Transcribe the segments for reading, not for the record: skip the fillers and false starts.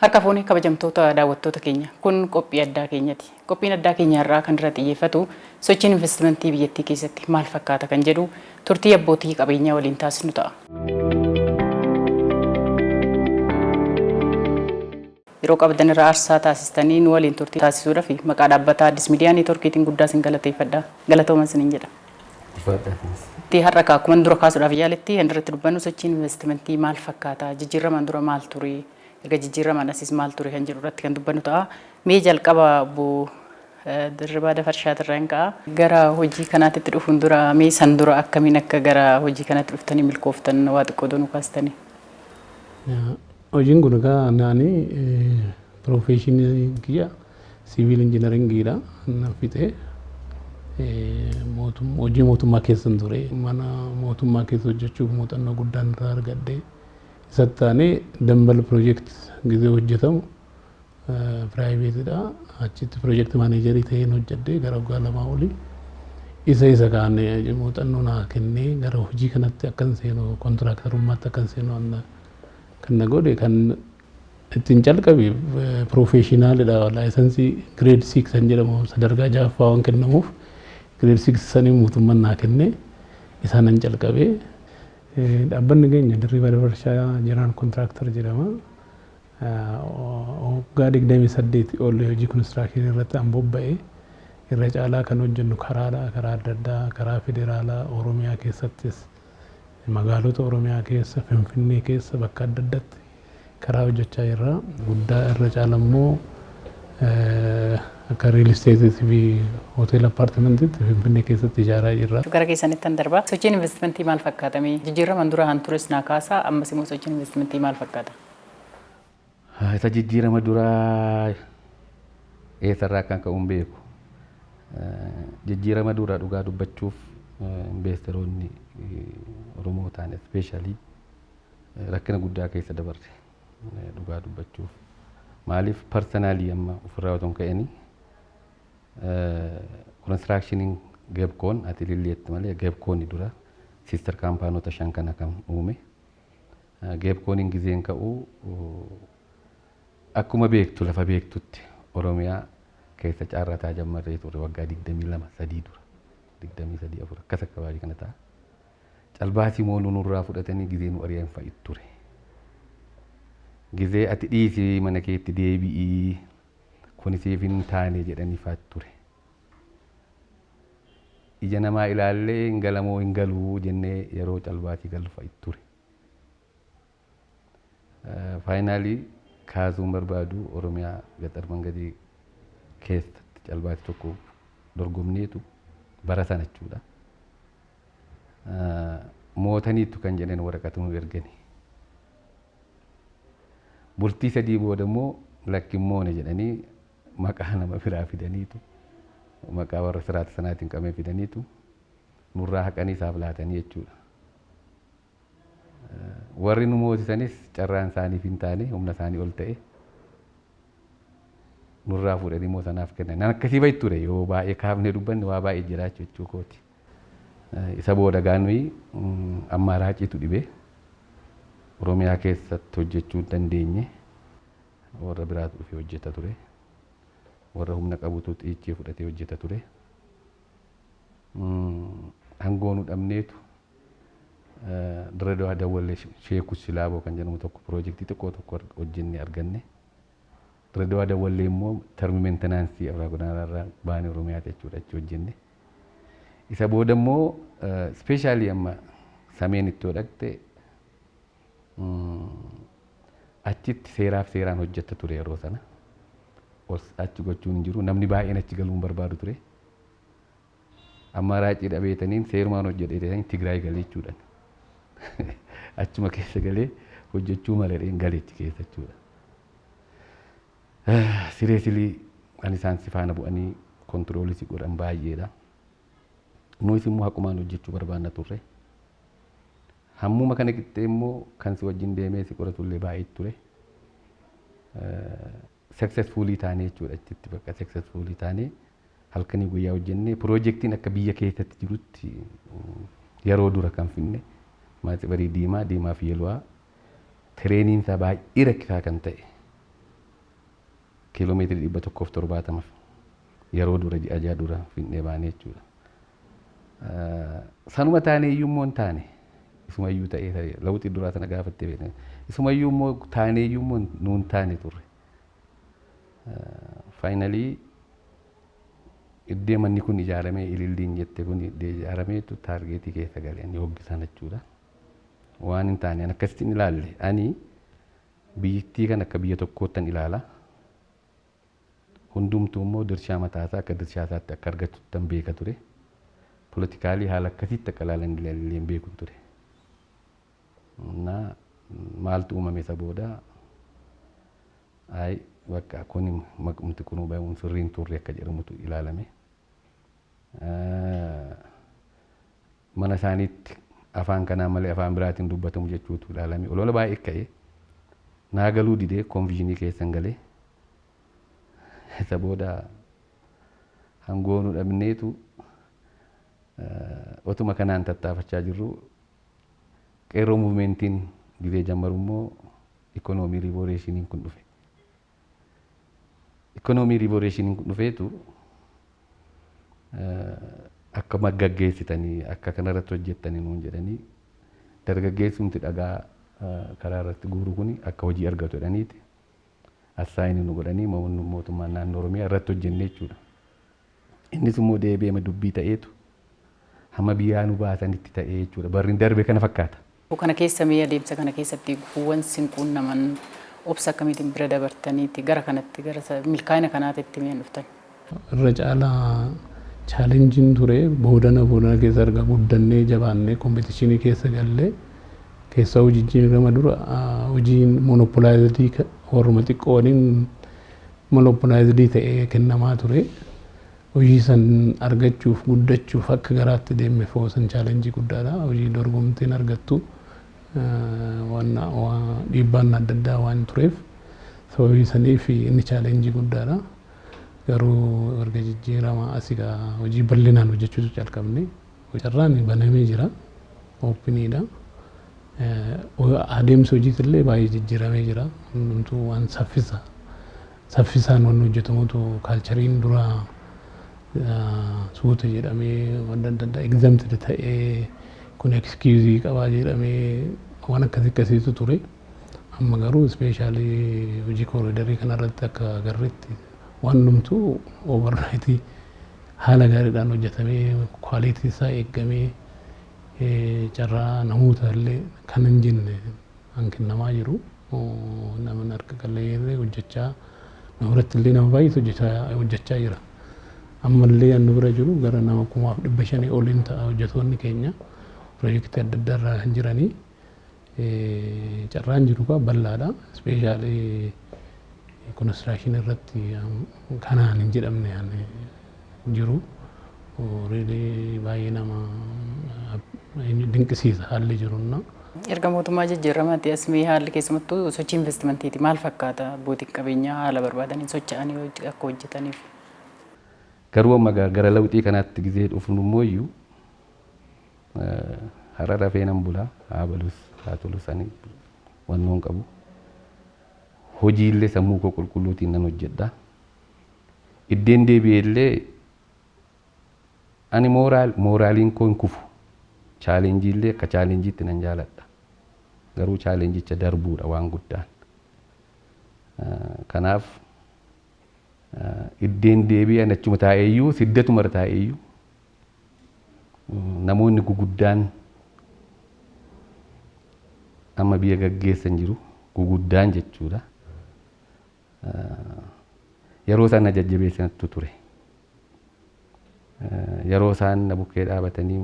Harka fuune, kabajamtoota daawwattoota keenya, kun qophii addaa keenyati. Qophiin addaa keenya irraa kan irra xiyyeeffatu sochiin investimentii biyyattii keessatti maal fakkaata kan jedhu turtii abbootii qabeenyaa waliin taasisnu ta'a. Yeroo qabdan irraa aarsaa taasistanii nu waliin turtii taasisuudhaaf maqaa dhaabbata Addis Miidiyaa Neetworkiitiin guddaa isin galateeffadha. Galatoomaa isiniin jedha. Har'a akkuma dura kaasuudhaaf yaaletti kan irratti dubbannu sochiin investimentii maal fakkaata, jijjiiramaan dura maal ture, erga jijjiiramaan asis maal ture kan jedhu irratti kan dubbannu ta'a. Mee jalqaba obbo Dirribaa Dafarshaatirraa hin ka'a. Gara hojii kanaatti dhufuun dura, mee san dura akkamiin akka gara hojii kanatti dhuftanii milkooftan waa xiqqoo doonuu kaastanii? Hojiin kun egaa naani professionii kiyya civil engineeringiidha. Na fixee hojii mootummaa keessan ture. Mana mootummaa keessa hojjechuuf muuxannoo guddaan irraa argadhe. Isatti aanee Dambal project gizee hojjetamu privatedha. Achitti project managerii ta'een hojjedhe gara waggaa 2 olii. Isa kaan muuxannoo naa kennee gara hojii kanatti akkan seenu, contractorummaatti akkan seenu kan na godhe. Kan ittiin calqabe professionalidha. Licensii grade 6 kan jedhamu, sadarkaa ja'affaa waan kennamuuf, grade 6 sanii mootummaan naa kennee isaanan calqabe. Dhaabbanni keenya Dirribaa Dafarshaa General Contractor jedhama. Waggaa 28 ol hojii constructionii irratti an bobba'e. Irra caalaa kan hojjennu karaadha. Karaa adda addaa, karaa federaalaa, Oromiyaa keessattis, magaalota Oromiyaa keessa, Finfinnee keessa, bakka adda addaatti karaa hojjechaa jirra. Guddaa irra caala immoo akka real estateii fi hoteela apartmentiitti Finfinnee keessatti ijaaraa jirra. Gara keessanitti kan darbaa. Sochiin investimentii maal fakkaata? Jijjiiraman dura han tures naa kaasaa, ammas immoo sochiin investimentii maal fakkaata? Isa jijjiirama duraa eessarraa kan ka'u hin beeku. Jijjiirama dura dhugaa dubbachuuf investoroonni Oromoo ta'an especially rakkina guddaa keessa dabarre dhugaa dubbachuuf. Maaliif, personally amma ofirraa otoo hin ka'ini, constructioniin Gebkoon ati lilleetti malee Gebkooni dura sister companyota shan kana kan uume. Gebkooniin gizeen ka'u akkuma beektu lafa beektutti Oromiyaa keessa caarrataa jammarree ture waggaa 22 3 dura, 23 4 akkas akka baay'ee kana ta'a. Calbaasii moonuu nurraa fudhatanii gizee nu ari'an fa'i ture. Gizee ati dhiisii mana keetti deebi'ii, kun siif hin taane jedhanii fa'i ture. Ija namaa ilaallee hin galamoo hin galuu jennee yeroo calbaasii galu fa'i ture. Finally kaasuun barbaadu, Oromiyaa gaxar mangadii keessatti calbaasii tokko dorgomneetu bara sana jechuudha. Mootaniitu kan jedhan waraqata nu ergani. Bultii 3 booda immoo lakki, moone jedhanii maqaa nama biraa fidaniitu, maqaa warra siraata sanaatiin qabee fidaniitu nurraa haqanii isaaf laatanii jechuudha. Warri nu moosisanis carraan isaaniif hin taane, humna isaanii ol ta'e, nurraa fuudhanii immoo sanaaf kennan. Nan akkasii bahi ture. Yoo baay'ee kaafnee dubbanne waa baay'ee jiraachuu jechuu kooti. Isa booda gaanuyi ammaa raaciitu dhibee Oromiyaa keessatti hojjechuu hin dandeenye. Warra biraatu dhufee hojjeta ture. Warra humna qabutu xiichee fudhatee hojjeta ture. Hangoo nu dhabneetu Dirredawaa Dawwallee Sheeku Silaaboo kan jedhamu tokko piroojeektii xiqqoo tokko hojjennee arganne. Dirredawaa Dawwallee immoo term maintenanceii Abraa Godaanaa baanee Oromiyaati jechuudha achi hojjenne. Isa booda immoo especially amma sameen ittoo dhaqxe, achitti seeraaf seeraan hojjetta ture yeroo sana. Achi gochuun hin jiru, namni baay'een achi galuu hin barbaadu ture. Amma raacii dhabeetaniin seerumaan hojjedheetaniin Tigraay galee jechuudha. Achuma keessa galee hojjechuu malee galee achi keessa jechuudha. Seriously kan isaan si faana bu'anii controlii si godhan baay'eedha. Nutis immoo haqumaan hojjechuu barbaanna turre. Hammuma kana qixxee immoo kan si wajjin deemee si qoratu illee baay'ee ture. Successfully taanee jechuudha, achitti bakka successfully taanee halkanii guyyaa hojjennee piroojeektiin akka biyya keessatti jirutti yeroo dura kan finne maatsibarii diimaa, diimaa fi yellowaa terrainiin isaa baay'ee rakkisaa kan ta'e. Kiiloomeetirii 170 yeroo dura ji'a 6 dura Finfinnee baanee jechuudha. Sanuma taanee iyyuu immoo hin taane isumayyuu ta'ee lawuxii duraa sana gaafattee beekna. Isumayyuu immoo taanee iyyuu immoo nuun taane turre. Finally iddee manni kun ijaaramee ililliin jette kun iddee ijaarameetu target keessa galee ani hoggisan jechuudha. Waan hin taane akkasitti hin ilaalle ani biyyattii kan akka biyya tokkoottan ilaala. Hundumtuu immoo dirshaa mataasaa akka dirshaa isaatti akka argatuttan beeka ture. Politically haala akkasitti akka ilaalan illee hin beeku ture. Na maaltu uumame isa booda ayi bakka kun maqumti kunuu bahuun sirriin turre akka jedhamutu ilaalame. Mana isaaniitti afaan kanaa malee afaan biraatiin dubbatamu jechuutu ilaalame. Olola baay'ee ka'e. Naa galuu didee confusion keessan galee. Isa booda hangoonuu dhabneetu otuma kanaan tattaafachaa jirru qeerroo movementiin gizee jammaru immoo economy revolutioniin kun dhufe. Economy revolutioniin kun dhufeetu akka gaggeessitanii akka kanarratti hojjettanii nuun jedhanii dargaggeessumti dhagaa karaa irratti guuru kun akka hojii argatu jedhaniiti. Assign nu godhanii mootummaan naannoo Oromiyaa irratti hojjenne jechuudha. Innis immoo deebi'ee dubbii ta'eetu hamma biyyaa nu baasanitti ta'ee jechuudha. Barri darbe kana fakkaata. Kana keessa mee adeemsa kana keessatti gufuuwwan sin quunnaman obsa akkamiitiin bira dabartaniiti gara kanatti gara milkaa'ina kanaatitti mee dhuftan? Irra caalaa challengeiin ture boodana boodana keessa erga guddannee jabaannee competition keessa gallee keessa hojii jijjiirama dura hojiin monopolized warruma xiqqoo waliin monopolized ta'ee kennamaa ture. Hojii san argachuuf guddachuuf akka garaatti deemme foosan challenge guddaadha. Hojii dorgomteen argattu waan dhiibbaan adda addaa waan tureef sababii saniif inni challenge guddaadha. Garuu erga jijjiirama asii hojii bal'inaan hojjechuutu calqabne. Carraan banamee jira. Openiidha. Adeemsi hojiitillee baay'ee jijjiiramee jira. Hundumtuu waan saffisa saffisaan waan hojjetamutu cultureiin dura suuta jedhamee waan adda addaa exempted ta'ee kun excuse qabaa jedhamee waan akkasii akkasiitu ture. Amma garuu especially hojii corridor kanarratti akka agarretti waan hundumtuu overnight haala gaariidhaan hojjetamee quality isaa eeggamee carraa namoota illee kan hin jenne kan kennamaa jiru. Namni harka qalleeyyii hojjechaa nama biratti illee nama baay'eetu hojjechaa jira. Ammallee nu bira jiru gara nama 1500 oliin ta'a hojjetoonni keenya piroojeektii adda addaa irraa kan jiranii. Carraan jiru kaa bal'aadha. Especially construction irratti kanaan hin jedhamne jiru. Really baay'ee nama dinqisiisa haalli jirunna. Erga mootummaa jijjiiramaatti as mee haalli keessumattuu sochii investmentiiti maal fakkaata abbootiin qabeenyaa haala barbaadaniin socho'anii akka hojjetaniif? Garuu amma gara lawxii kanaatti gizee dhufnu immoo iyyuu har'a rafee nan bulaa haa balus haa tolus ani wannoon qabu. Hojiillee sammuu koo qulqulluutiin nan hojjedha. Iddeen deebi'ee illee ani moraleiin koo hin kufu. Challengeiillee akka challengeiitti nan jaaladha. Garuu challengeicha darbuudha waan guddaan. Kanaaf iddeen deebi'an achuma taa'eeyyuu siddatuma irra taa'eeyyuu namoonni guguddaan amma biyya gaggeessan jiru guguddaan jechuudha. Yeroo isaan na jajjabeessantu ture. Yeroo isaan na bukkee dhaabatanii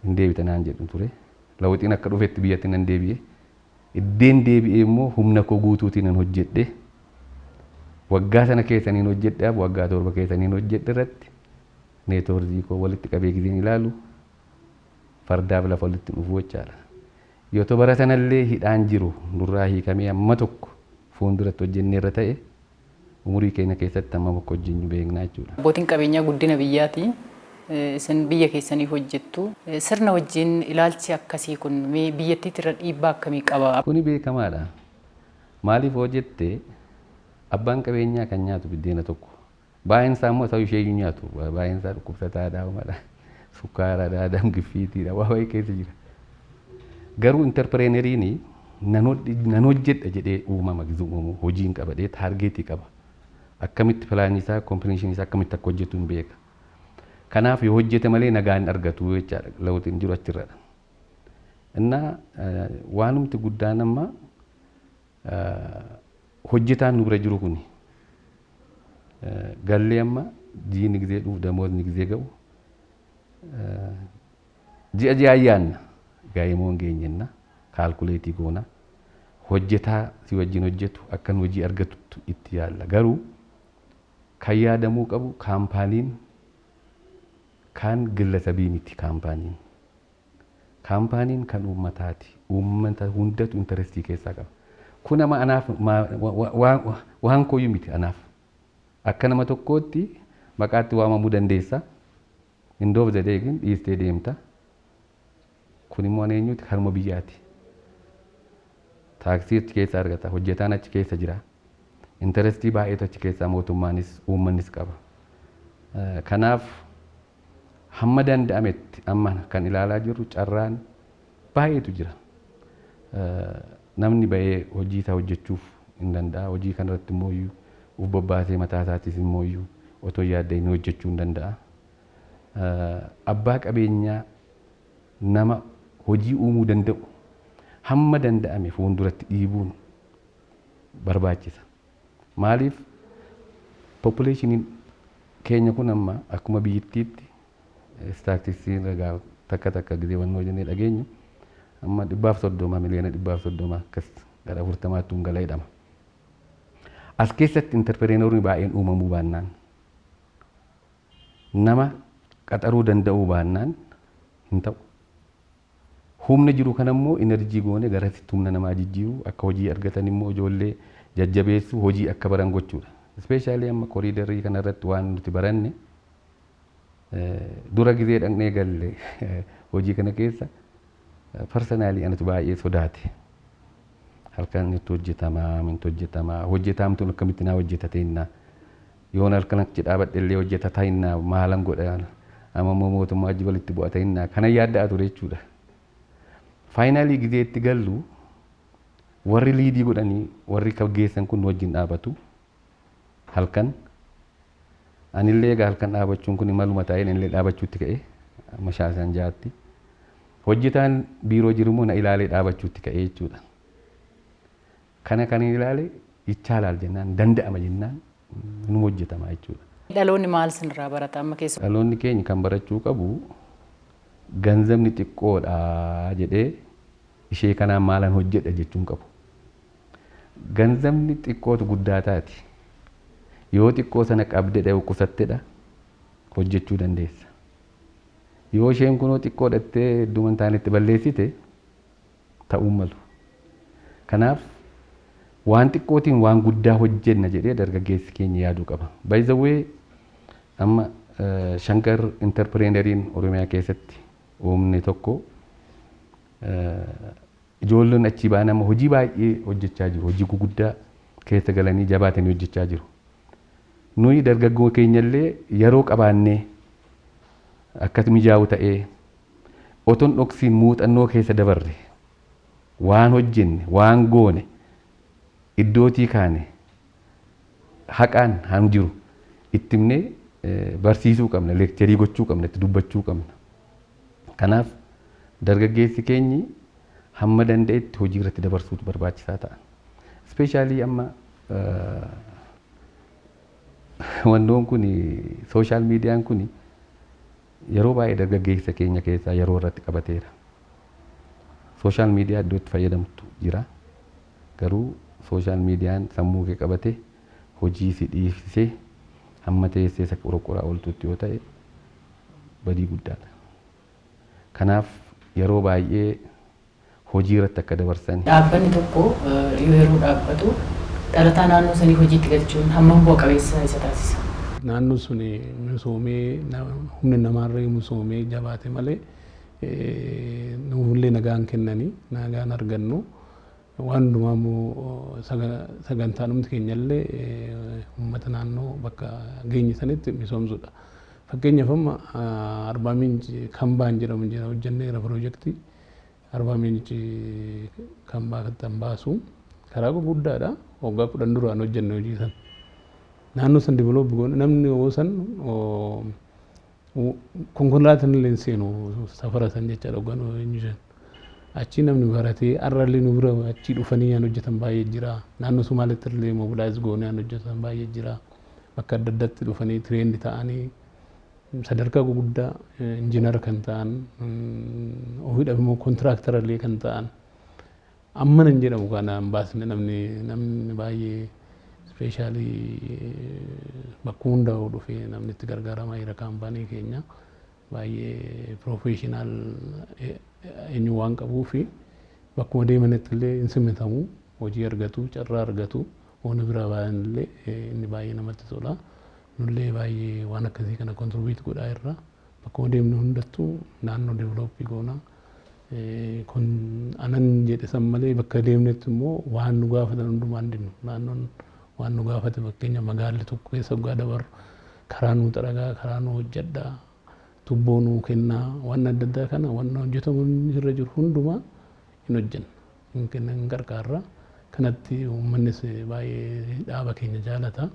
hin deebitan naan jedhu ture. Lawxiin akka dhufetti biyyatti nan deebi'e. Iddeen deebi'ee immoo humna koo guutuutiin nan hojjedhe. Waggaa sana keessaniin hojjedhaaf waggaa 7 keessaniin hojjedhe irratti net worth koo walitti qabee gizeen ilaalu fardaaf lafa walitti dhufuu jechaadha. Yoo ta'u bara sanallee hidhaan jiru nurraa hiikamee amma tokko fuulduratti hojjennee irra ta'e umurii keenya keessatti amma tokko hojjennu beeknaa jechuudha. Abbootiin qabeenyaa guddina biyyaati. Isin biyya keessanii hojjettu. Sirna wajjin ilaalchi akkasii kun biyyattiitti irra dhiibbaa akkamii qaba? Kuni beekamaadha. Maaliif hojjette Abbaan qabeenyaa kan nyaatu biddeena tokko. Baay'een isaa immoo isa ishee iyyuu nyaatu. Baay'een isaa dhukkubsataadha, sukkaaraadha, damgiffiitiidha, waa baay'ee keessa jira. Garuu entrepreneuriin nan hojjedha jedhee uumama uumamu hojiin qabadhee targetii qaba. Akkamitti planii isaa combinationii isaa akkamitti akka hojjetu hin beeka. Kanaaf yoo hojjete malee nagaa hin argatu jechaadha, lawutiin jiru achirradha. Innaa waanumti guddaan amma hojjetaan nu bira jiru kuni gallee amma jiini gizee dhufu, damootni gizee ga'u, ji'a ji'aan yaanna, gaa'emoo hin geenyenna, calculate goona, hojjetaa si wajjin hojjetu akkan hojii argatutti itti yaalla. Garuu kan yaadamuu qabu, companyn kan gillasabii miti. Companyn kan uummataati. Uummata hundatu interestii keessaa qaba. Kun ama anaaf waan koyyuu miti anaaf. Akka nama tokkootti maqaatti waamamuu dandeessa. Indoof jedhee dhiistee deemta. Kun immoo eenyuti? Kanuma biyyaati. Taaksii achi keessa argata. Hojjetaan achi keessa jira. Interestii baay'eetu achi keessaa mootummaanis uummannis qaba. Kanaaf hamma danda'ametti amma kan ilaalaa jirru carraan baay'eetu jira. Namni ba'ee hojii isaa hojjechuuf hin danda'a. Hojii kanarratti immoo uf bobbaasee mataa isaatis immoo otoo yaaddee inni hojjechuu hin danda'a. Abbaa qabeenyaa, nama hojii uumuu danda'u hamma danda'ame fuulduratti dhiibuun barbaachisa. Maaliif, populationiin keenya kun amma akkuma biyyattiitti statisticsiin ragaa takka takka gizee wannoo jennee dhageenyu amma 130, miliyoona 130 akkas gara 40tti gala jedhama. As keessatti entrepreneuroonni baay'een uumamuu baannaan, nama qaxaruu danda'uu baannaan hin ta'u. Humna jiru kana immoo energy goone garasitti humna namaa jijjiiruu, akka hojii argatan immoo ijoollee jajjabeessuu, hojii akka baran gochuudha. Especially amma corridorii kanarratti waan nuti baranne, dura gizee dhaqnee galle hojii kana keessa, personally anatu baay'ee sodaate. Halkan itti hojjetamaa, minti hojjetamaa, hojjetaamtuun akkamitti naa hojjeta ta'inna. Yoon halkan achi dhaabadhe illee hojjeta ta'inna, maalan godha, amma immoo mootummaa wajji walitti bu'a ta'inna, kana yaadda'a ture jechuudha. Finally gizee itti gallu warri lead godhanii warri geessan kun wajjin dhaabatu halkan. Anillee egaa halkan dhaabachuun kun maluma taa'een anillee dhaabachuutti ka'e mashaasaan jaatti. Hojjetaan biiroo jiru immoo na ilaalee dhaabachuutti ka'e jechuudha. Kana kan ilaale ይቻላል jennaan, danda'ama jennaan, nu hojjetama jechuudha. Dhaloonni maal sinirraa barata amma keessa? Dhaloonni keenya kan barachuu qabu, ganzabni xiqqoodha jedhee ishee kanaan maalan hojjedha jechuun qabu. Ganzabni xiqqootu guddaa taati. Yoo xiqqoo sana qabdedha, yoo qusattedha, hojjechuu dandeessa. Yoo isheen kunoo xiqqoo dhattee idduma hin taanetti balleessite, ta'uu malu. Kanaaf waan xiqqootiin waan guddaa hojjenna jedhee dargaggeessi keenya yaaduu qaba. By the way, amma Shankar entrepreneuriin Oromiyaa keessatti uumne tokko, ijoolleen achii ba'an amma hojii baay'ee hojjechaa jiru. Hojii guguddaa keessa galanii jabaatanii hojjechaa jiru. Nuyi dargaggoo keenyallee yeroo qabaannee akkas mijaa'u ta'ee otoon dhoksiin muuxannoo keessa dabarre, waan hojjenne, waan goone, iddootii kaane, haqaan han jiru itti himnee barsiisuu qabna, lecture gochuu qabna, itti dubbachuu qabna. Kanaaf dargaggeessi keenyi hamma danda'etti hojii irratti dabarsuutu barbaachisaa ta'a. Especially amma wannoon kun, social mediaan kun yeroo baay'ee dargaggeessa keenya keessaa yeroo irratti qabateera. Social media iddoo itti fayyadamtu jira. Garuu social mediaan sammuu kee qabate hojii si dhiisisee hamma teessee isa qorqoraa ooltutti yoo ta'e badii guddaadha. Kanaaf yeroo baay'ee hojii irratti akka dabarsan. Dhaabbanni tokko yoo yeroo dhaabbatu dhalataa naannoo sanii hojiitti galchuun hammam bu'a qabeessa isa taasisa? Naannoon sun misoomee, humni namaarra misoomee jabaate malee nuufillee nagaan kennanii nagaan argannu. Waan hundumaa immoo sagantaa dhumti keenyallee uummata naannoo bakka geenye sanitti misoomsuudha. Fakkeenyaaf amma Arbaa Minci Kambaan jedhamu jira, hojjenneera piroojeektii Arbaa Minci Kambaa kan baasu karaa gurguddaadha. Waggaa 10 duraan hojjenne hojii san. Naannoo san develop goone. Namni yoo san konkolaataan illee hin seenu safara san jechaadha waggaan eenyu san. Achi namni baratee har'allee nu bira achii dhufanii yaan hojjetan baay'ee jira. Naannoo Somaalitti illee mobilize goonee yaan hojjetan baay'ee jira. Bakka adda addaatti dhufanii trained ta'anii sadarkaa gurguddaa injiinara kan ta'an, ofiidhaaf immoo contractor illee kan ta'an amma nan jedhamu kana hin baasne. Namni baay'ee specially bakka hundaa'u dhufee namni itti gargaaramaa jira. Kaampaanii keenya baay'ee professional eenyu waan qabuu fi bakkuma deemanitti illee hin simatamu, hojii argatu, carraa argatu, waan biraa bayan illee inni baay'ee namatti tola. Nullee baay'ee waan akkasii kana contribute godhaa irra. Bakkuma deemnu hundattuu naannoo develop goona. Kun anan jedhe san malee bakka deemnetti immoo waan nu gaafatan hundumaan dinnu. Naannoon waan nu gaafate, fakkeenya magaalli tokko keessa waggaa dabarru, karaa nuu xaragaa, karaa nuu hojjedhaa, tubboo nuu kennaa, waan adda addaa kana waan hojjetamu irra jiru hundumaa hin hojjenna, hin kenna, hin qarqaarra. Kanatti uummannis baay'ee dhaaba keenya jaalata.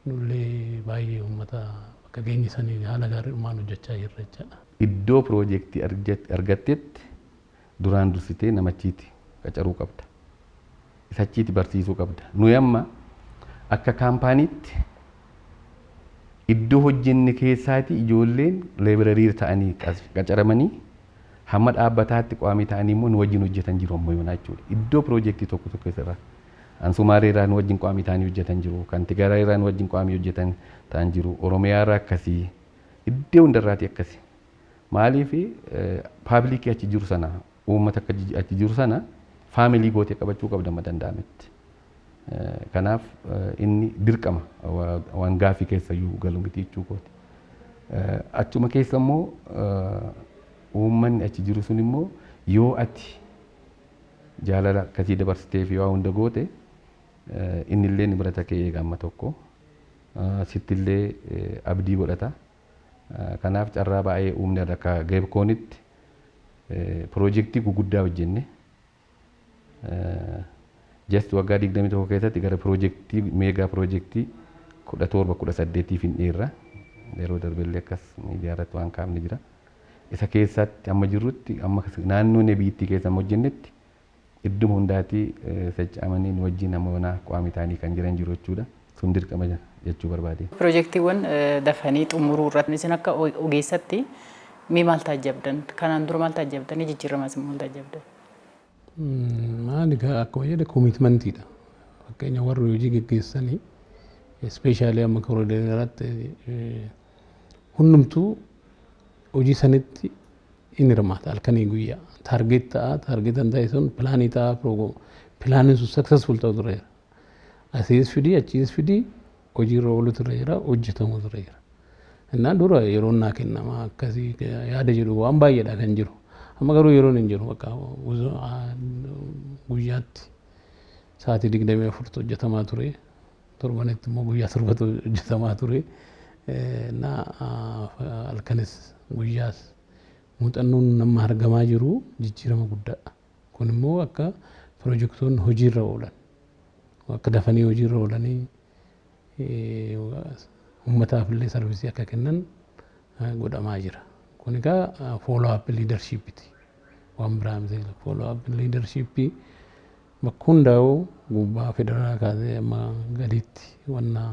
Nullee baay'ee uummata bakka geenye sanii haala gaariidhumaan hojjechaa jirra jechaadha. Iddoo piroojeektii argattetti duraan dursitee namachiiti qacaruu qabda. Isachiiti barsiisuu qabda. Nuyi amma akka kaampaaniitti iddoo hojjenne keessaati ijoolleen laborer ta'anii qacaramanii hamma dhaabbataatti qaamii ta'anii immoo nu wajjin hojjetan jiru ammoo yoonaa jechuudha. Iddoo piroojeektii tokko tokko irraa. An Sumaalee irraa nu wajjin qaamii ta'anii hojjetan jiru. Kan Tigraay irraa nu wajjin qaamii hojjetan ta'an jiru. Oromiyaa irraa akkasii. Iddoo hundarraati akkasii. Maaliif? Public achi jiru sana, uummata akka achi jiru sana family gootee qabachuu qabda amma danda'ametti. Kanaaf inni dirqama, waan gaafii keessa iyyuu galu miti jechuu kooti. Achuma keessa immoo uummanni achi jiru sun immoo yoo ati jaalala akkasii dabarsitee fi waa hunda goote, inni illee ni birata kee eega, amma tokko sittillee abdii godhata. Kanaaf carraa baay'ee uumne. Akka Geebkoonitti piroojeektii guguddaa hojjenne. Just waggaa 21 keessatti gara piroojeektii mega piroojeektii 17 18 finneerra. Yeroo darbellee akkas miidiyaa irratti waan kaafne jira. Isa keessatti amma jirrutti, amma naannoo biyyattii keessa amma hojjennetti, idduma hundaatii socho'amanii nu wajjin amma manaa qaamii ta'anii kan jiran jiru jechuudha. Sun dirqama jechuu barbaade. Piroojeektiiwwan dafanii xumuruu irratti isin akka ogeessatti mee maal taajjabdan? Kanaan dura maal taajjabdan? Jijjiiramaas maal taajjabdan? Maali, akkuma jedhe commitmentiidha. Fakkeenya warri hojii geggeessanii, especially amma corridor irratti, hundumtuu hojii sanitti in hirmaata halkanii guyyaa. Target ta'a, targetan ta'e sun plan ta'a, planiin sun successful ta'u ture jira. Asiis fidii achiis fidii hojiirra oolu ture jira, hojjetamu ture jira. Innaa dura yeroon naa kennama akkasii yaada jedhu waan baay'eedha kan jiru. Amma garuu yeroon hin jiru, bakka guyyaatti sa'aatii 24tu hojjetamaa ture. Torbanitti immoo guyyaa 7tu hojjetamaa ture. Innaa halkanis guyyaas muuxannoon nama argamaa jiru jijjiirama guddaadha. Kun immoo akka piroojeektoonni hojiirra oolan, akka dafanii hojiirra oolanii uummataaf illee service akka kennan godhamaa jira. Kun egaa follow up leadershipiiti. Waan biraa miti, follow up leadership bakka hundaa'u gubbaa federaalaa kaasee amma gadiitti wanna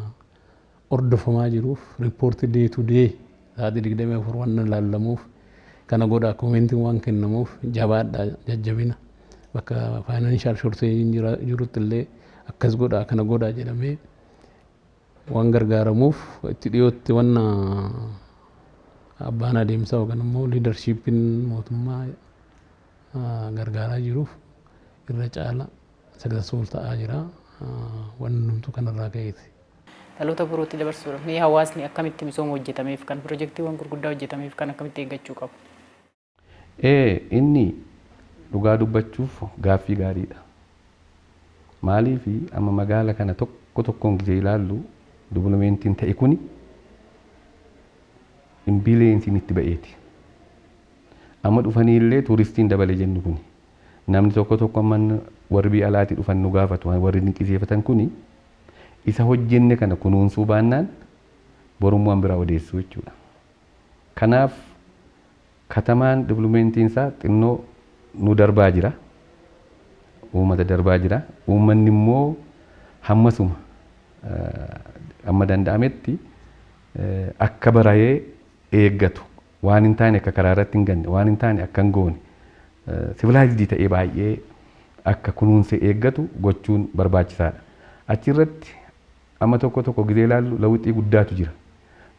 hordofamaa jiruuf, report day to day sa'aatii 24 wanna ilaallamuuf, kana godha commentiin waan kennamuuf, jabaadha, jajjabina, bakka financial shortageiin jirutti illee akkas godha, kana godha jedhamee waan gargaaramuuf, itti dhiyootti wanna abbaan adeemsaa yookaan immoo leadershipiin mootummaa gargaaraa jiruuf irra caala successful ta'aa jira. Wanni hundumtuu kanarraa ka'eeti. Dhaloota borootti dabarsuudhaaf mee hawaasni akkamitti misooma hojjetameef kan, piroojeektiiwwan gurguddaa hojjetameef kan akkamitti eeggachuu qabu? Ee, inni dhugaa dubbachuuf gaaffii gaariidha. Maaliif amma magaala kana tokko tokkoon gisee ilaallu developmentiin ta'e kuni billionsiin itti ba'eeti. Amma dhufanii illee tuuristiin dabale jennu kuni. Namni tokko tokko amma warri biyya alaatii dhufan nu gaafatu, warri dinqisiifatan kuni isa hojjenne kana kunuunsuu baannaan borummaan biraa odeessuu jechuudha. Kanaaf katamaan developmentiin isaa xinnoo nu darbaa jira. Uummata darbaa jira. Uummanni immoo hammasuma amma danda'ametti akka barayee eeggatu, waan hin taane akka karaa irratti hin ganne, waan hin taane akka hin goone, civilized ta'ee baay'ee akka kunuunsee eeggatu gochuun barbaachisaadha. Achirratti amma tokko tokko gizee ilaallu lawwixii guddaatu jira.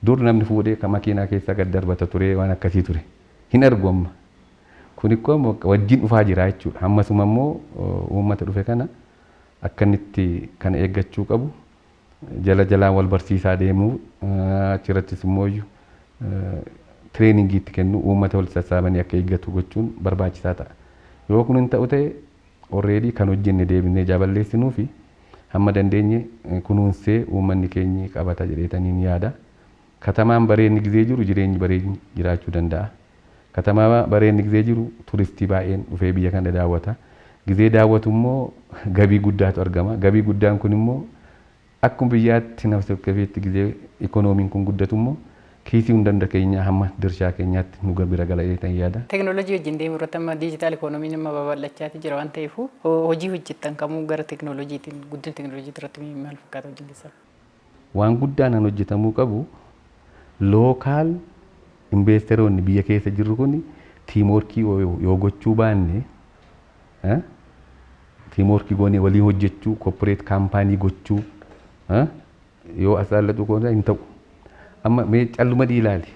Dur namni fuudhee kan makiinaa keessaa gad darbata ture, waan akkasii ture. Hin argu amma. Kun immoo wajjin dhufaa jira jechuudha. Ammasuma immoo uummata dhufe kana akka inni itti kana eeggachuu qabu jala jalaan wal barsiisaa deemuu, achirrattis immoo trainingii itti kennu, uummata wal sassaabanii akka eeggatu gochuun barbaachisaa ta'a. Yoo kun hin ta'u ta'e, already kan hojjenne deebinee jaballeessinuu fi hamma dandeenye kunuunsee uummanni keenya qabata jedheetaniin yaada. Katamaan bareenni gizee jiru jireenyi bareenyi jiraachuu danda'a. Katamaa bareenni gizee jiru turistii baay'een dhufee biyya kana daawwata. Gizee daawwatu immoo gabii guddaatu argama. Gabii guddaan kun immoo akkuma biyyaatti nama tokkotti gizee ikoonomiin kun guddatu immoo kiisii hunda keenya hamma dirshaa keenyaatti nu bira gala jedheetan yaada. Teekinooloojii wajjin deemuu irratti amma digital economyn amma babal'achaa jira waan ta'eef, hojii hojjettan kamuu gara teekinooloojiitiin, guddina teekinooloojii irratti maal fakkaata hojiin keessan? Waan guddaan kan hojjetamuu qabu, local investoroonni biyya keessa jirru kun teamworkii yoo gochuu baanne, teamworkii goonee waliin hojjechuu, corporate company gochuu yoo as laallatu goone hin ta'u. Amma mee calluma ilaali.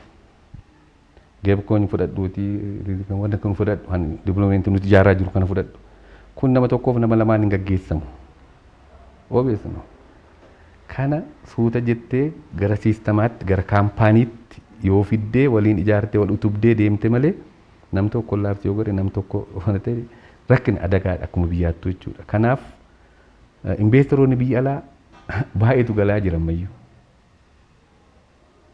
Geebkoon fudhadhuutii, wanta kun fudhadhu, developmentii nuti ijaaraa jiru kana fudhadhu. Kun nama tokkoof nama lamaan hin gaggeessamu. Obeessinu. Kana suuta jettee gara systemaatti, gara companyitti yoo fiddee, waliin ijaartee, wal utubdee deemte malee, nam tokko laabsi yoo godhe, nam tokko ta'e, rakkina adagaadha akkuma biyyaattu jechuudha. Kanaaf investoroonni biyya alaa baay'eetu galaa jira ammayyuu.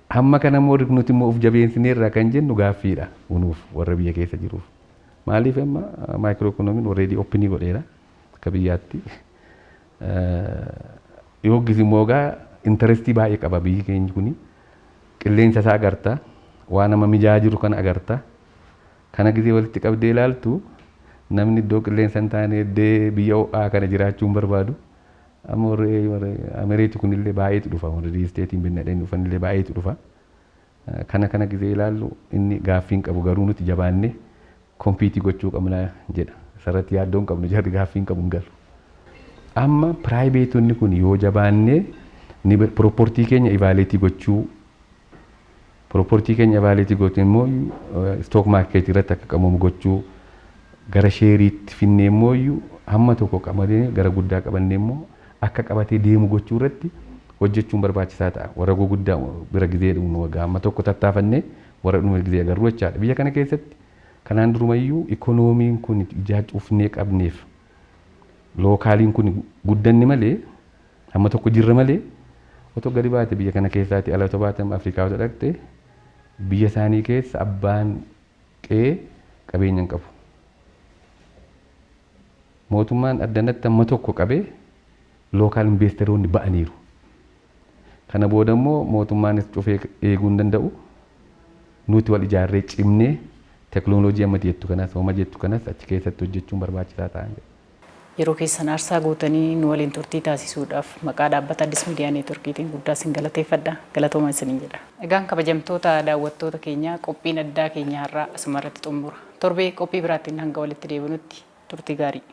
Hamma kana immoo nuti immoo of jabeessineerra kan jennu gaaffiidha unuuf warra biyya keessa jiruuf. Maaliif amma micro economyn already openii godheera akka biyyaatti. Yookiis immoo egaa interestii baay'ee qaba biyyi keenya kuni. Qilleensa isaa agarta, waan nama mijaa jiru kana agarta. Kana gisee walitti qabdee ilaaltu, namni iddoo qilleensa hin taane, iddoo biyya ho'aa kana jiraachuu hin barbaadu. Amma warri Amereetu kunillee baay'eetu dhufa, warri real estateiin binnadheen dhufanillee baay'eetu dhufa. Kana gisee ilaallu inni gaaffii hin qabu, garuu nuti jabaannee compete gochuu qabna jedha. Isarratti yaaddoo hin qabnu, jarri gaaffii hin qabu, hin galu. Amma privateonni kun yoo jabaannee ni property keenya evaluate gochuu, property keenya evaluate gochuu immoo stock market irratti akka qabamu gochuu, gara shareiitti finnee immoo hamma tokko qabatee gara guddaa qabannee immoo akka qabatee deemu gochuu irratti hojjechuun barbaachisaa ta'a. Warra guguddaa bira gizee dhumnu waggaa hamma tokko tattaafannee warra dhume gizee agarru jechaadha. Biyya kana keessatti kanaan durumayyuu ikoonomiin kun ijaa cufnee qabneef localiin kun guddanni malee hamma tokko jirra malee, otoo gadi baate biyya kana keessaati ala otoo baate, Afrikaa otoo dhaqxe, biyya isaanii keessa abbaan qe'ee qabeenya hin qabu. Mootummaan addanatti amma tokko qabee local investoroonni ba'aniiru. Kana booda immoo mootummaanis cufee eeguu hin danda'u. Nuti wal ijaarree cimnee teknooloojii amma jettu kanas, hooma jettu kanas achi keessatti hojjechuun barbaachisaa ta'a. Yeroo keessan aarsaa gootanii nu waliin turtii taasisuudhaaf maqaa dhaabbata Addis Miidiyaa Neetworkiitiin guddaa isin galateeffadha. Galatooma isiniin jedha. Egaan kabajamtoota daawwattoota keenya, qophiin addaa keenya har'aa asuma irratti xumura. Torbee qophii biraatiin hanga walitti deebinutti turtii gaarii.